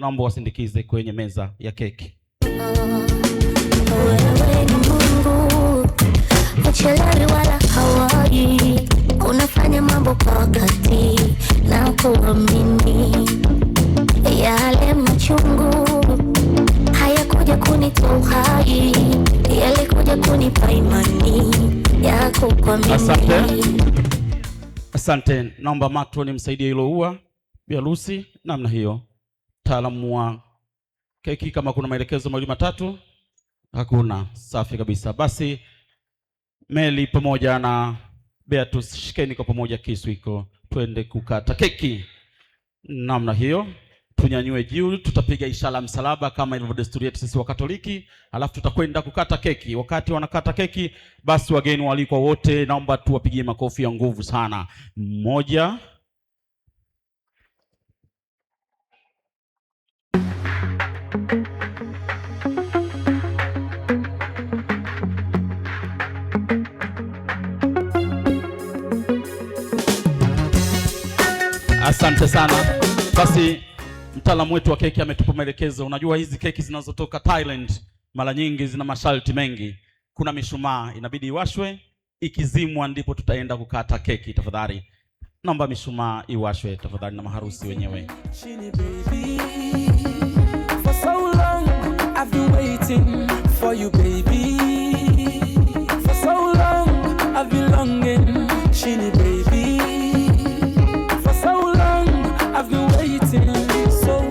Naomba wasindikize kwenye meza ya keki. Wewe ni Mungu, huchelewi wala hawai, unafanya mambo kwa wakati na kuamini. Yale machungu hayakuja kunitoa uhai, yalikuja kunipa imani ya kukuamini. Asante. Asante, naomba matron msaidie hilo ua biharusi namna hiyo. Mtaalamu wa keki, kama kuna maelekezo mawili matatu? Hakuna. Safi kabisa. Basi Meli pamoja na Beatus, shikeni kwa pamoja kisu hiko, twende kukata keki namna hiyo. Tunyanyue juu, tutapiga ishara msalaba kama ilivyo desturi yetu sisi wa Katoliki, alafu tutakwenda kukata keki. Wakati wanakata keki, basi wageni waalikwa wote, naomba tuwapigie makofi ya nguvu sana. Moja, asante sana. Basi mtaalamu wetu wa keki ametupa maelekezo. Unajua hizi keki zinazotoka Thailand mara nyingi zina masharti mengi. Kuna mishumaa inabidi iwashwe, ikizimwa ndipo tutaenda kukata keki. Tafadhali naomba mishumaa iwashwe tafadhali, na maharusi wenyewe. Chini baby, for so long I've been waiting for you baby. For so long I've been longing, Chini baby. For so long I've been waiting. So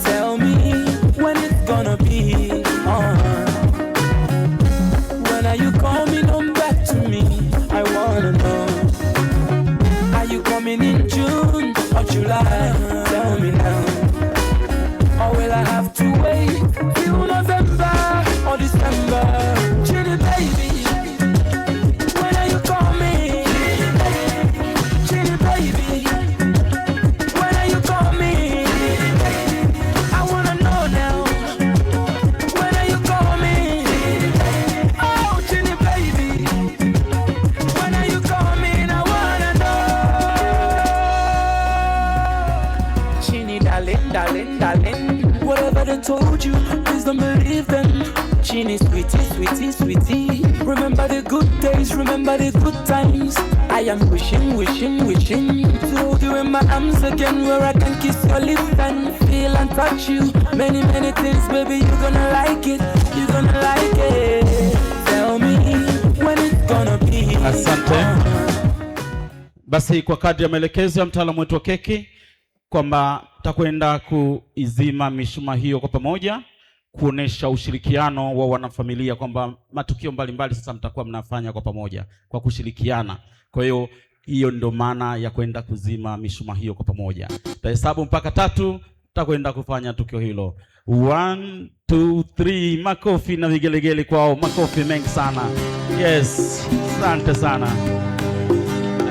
tell me when it's gonna be on. When are you coming on back to me? I wanna know. Are you coming in June or July? Tell me now. Or will I have to wait till November or December? Chini baby, when are you coming? Chini baby, when are you coming? I wanna know now. When are you coming? Oh, Chini baby, when are you coming? I wanna know. Chini darling, darling, darling. Whatever they told you, please don't believe them. Chini sweetie, sweetie, sweetie. Remember the good days, remember the good times. I am wishing, wishing, wishing to hold you in my arms again, where I can kiss your lips and feel and touch you. Many, many things, baby, you gonna like it, you gonna like it. Tell me when it's gonna be. Asante. Basi kwa kadri ya maelekezo ya mtaalamu wetu wa keki kwamba takwenda kuizima mishumaa hiyo kwa pamoja kuonesha ushirikiano wa wanafamilia kwamba matukio mbalimbali sasa mtakuwa mnafanya kwa pamoja kwa kushirikiana. Kwa hiyo hiyo ndio maana ya kwenda kuzima mishumaa hiyo kwa pamoja. Tahesabu mpaka tatu, tutakwenda kufanya tukio hilo. One, two, three. Makofi na vigelegele kwao, makofi mengi sana. Yes, asante sana.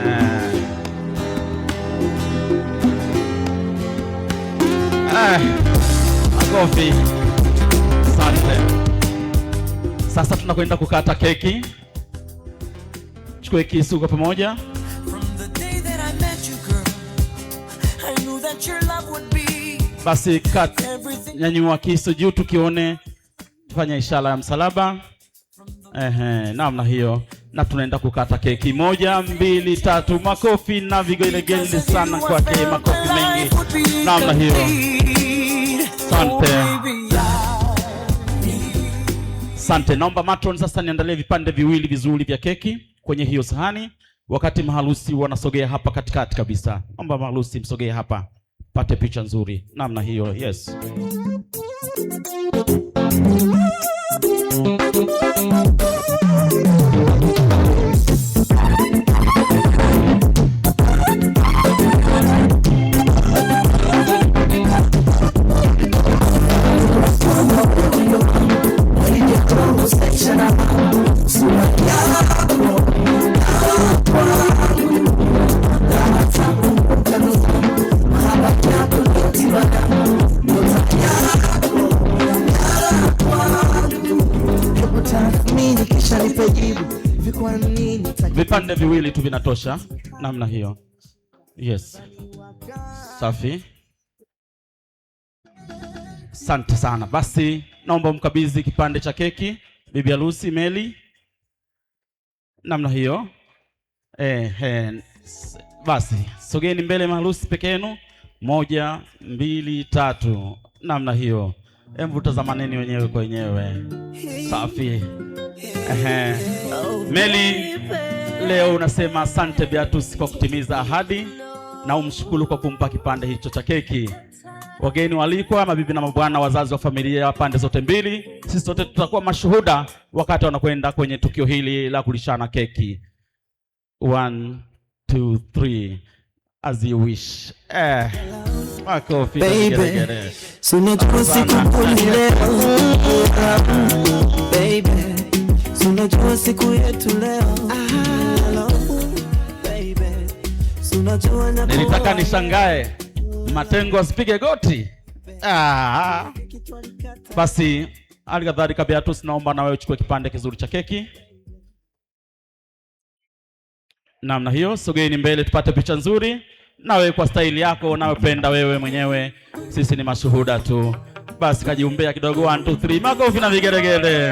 Eh. Eh, makofi. Asante. Sasa tunakwenda kukata keki. Chukue kisu kwa pamoja. From the day that I met you, girl, I knew that your love would be Basi kat, everything. nyanyua kisu juu tukione, tufanye ishara ya msalaba. Ehe, namna hiyo, na tunaenda kukata keki. Moja, mbili, tatu. Makofi na vigelegele sana kwake, makofi mengi namna hiyo. Asante. Asante. Naomba matron sasa niandalie vipande viwili vizuri vya keki kwenye hiyo sahani, wakati maharusi wanasogea hapa katikati kabisa. Naomba maharusi msogee hapa, pate picha nzuri namna hiyo. Yes. Tathmini kisha nipe jibu. Hivi kwa nini Vipande viwili tu vinatosha namna hiyo. Yes. Safi. Asante sana. Basi naomba mkabidhi kipande cha keki bibi harusi Meli, namna hiyo. Basi sogeni mbele maharusi peke yenu. 1, 2, 3, namna hiyo. Hebu tazamaneni wenyewe kwa wenyewe. Safi. Meli, leo unasema asante Beatus kwa kutimiza ahadi na umshukuru kwa kumpa kipande hicho cha keki. Wageni walikwa, mabibi na mabwana, wazazi wa familia pande zote mbili, sisi sote tutakuwa mashuhuda wakati wanakwenda kwenye tukio hili la kulishana keki. 1, 2, 3, as you wish. Makofi na Baby, vigelegele. si unajua Sana. siku kuu ni leo. Baby, si unajua siku yetu leo. Hello, baby, si unajua na Nilitaka nishangae Matengo asipige goti. Basi hali kadhalika Beatus, naomba na wewe uchukue kipande kizuri cha keki. Namna hiyo, sogeni mbele tupate picha nzuri. Nawe kwa staili yako unayopenda wewe mwenyewe, sisi ni mashuhuda tu. Basi kajiumbea kidogo, 1 2 3, makofi na vigelegele.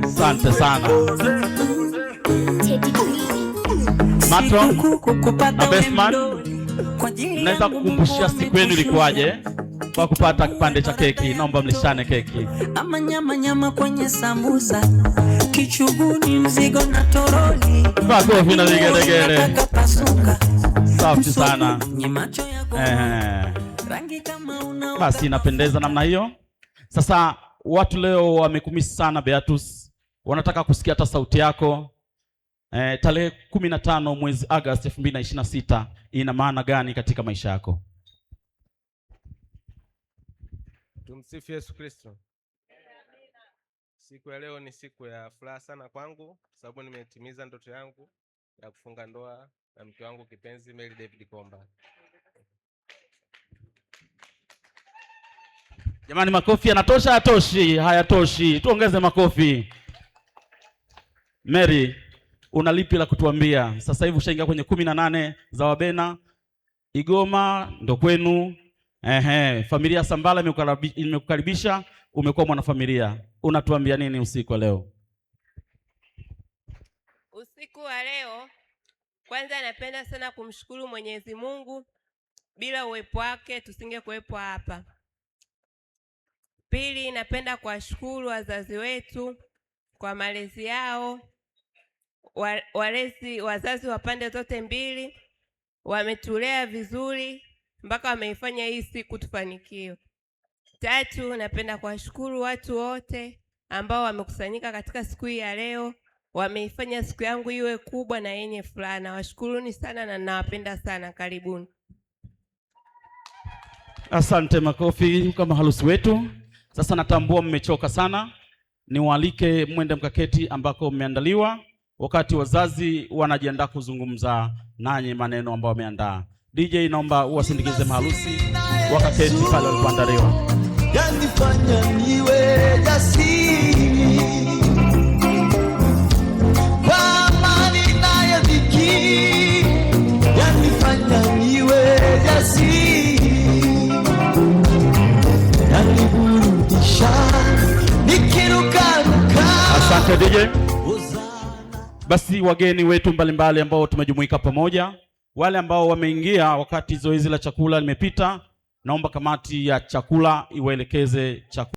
Asante sana. Matron na best man, mnaweza kukumbushia siku yenu ilikuwaje kwa kupata kipande cha keki? Naomba mlishane keki. Ama nyama nyama kwenye sambusa, kichuguni mzigo na toroli, Makofi na vigelegele. Nataka pasuka. Safi sana. Nye macho yako rangi kama una Basi inapendeza namna hiyo. Sasa watu leo wamekumisi sana Beatus, wanataka kusikia hata sauti yako. Tarehe 15 mwezi Agosti 2026 ina maana gani katika maisha yako? Tumsifu Yesu Kristo. Siku ya leo ni siku ya furaha sana kwangu kwa sababu nimetimiza ndoto yangu ya kufunga ndoa na mke wangu kipenzi Mary David Komba. Jamani, makofi yanatosha? Hayatoshi? Hayatoshi, tuongeze makofi. Mary, una lipi la kutuambia? Sasa hivi ushaingia kwenye 18 za Wabena, Igoma ndo kwenu. Familia Sambala imekukaribisha, umekuwa mwanafamilia. Unatuambia nini usiku wa leo? Usiku wa leo, kwanza napenda sana kumshukuru Mwenyezi Mungu. Bila uwepo wake tusingekuwepo hapa. Pili, napenda kuwashukuru wazazi wetu kwa malezi yao. Walezi, wazazi wa pande zote mbili wametulea vizuri mpaka wameifanya hii siku tufanikiwe. Tatu, napenda kuwashukuru watu wote ambao wamekusanyika katika siku hii ya leo, wameifanya siku yangu iwe kubwa na yenye furaha. Nawashukuruni sana na nawapenda sana. Karibuni. Asante, makofi kama harusi wetu. Sasa natambua mmechoka sana, niwaalike mwende mkaketi ambako mmeandaliwa, wakati wazazi wanajiandaa kuzungumza nanyi maneno ambayo wameandaa. DJ, naomba uwasindikize maharusi wakaketi pale walipoandaliwa. Yanifanya niwe jasiri kwa amani na dhiki, yanifanya niwe jasiri, yaniburudisha nikirukaruka. Asante DJ. Basi wageni wetu mbalimbali ambao tumejumuika pamoja, wale ambao wameingia wakati zoezi la chakula limepita, naomba kamati ya chakula iwaelekeze chakula.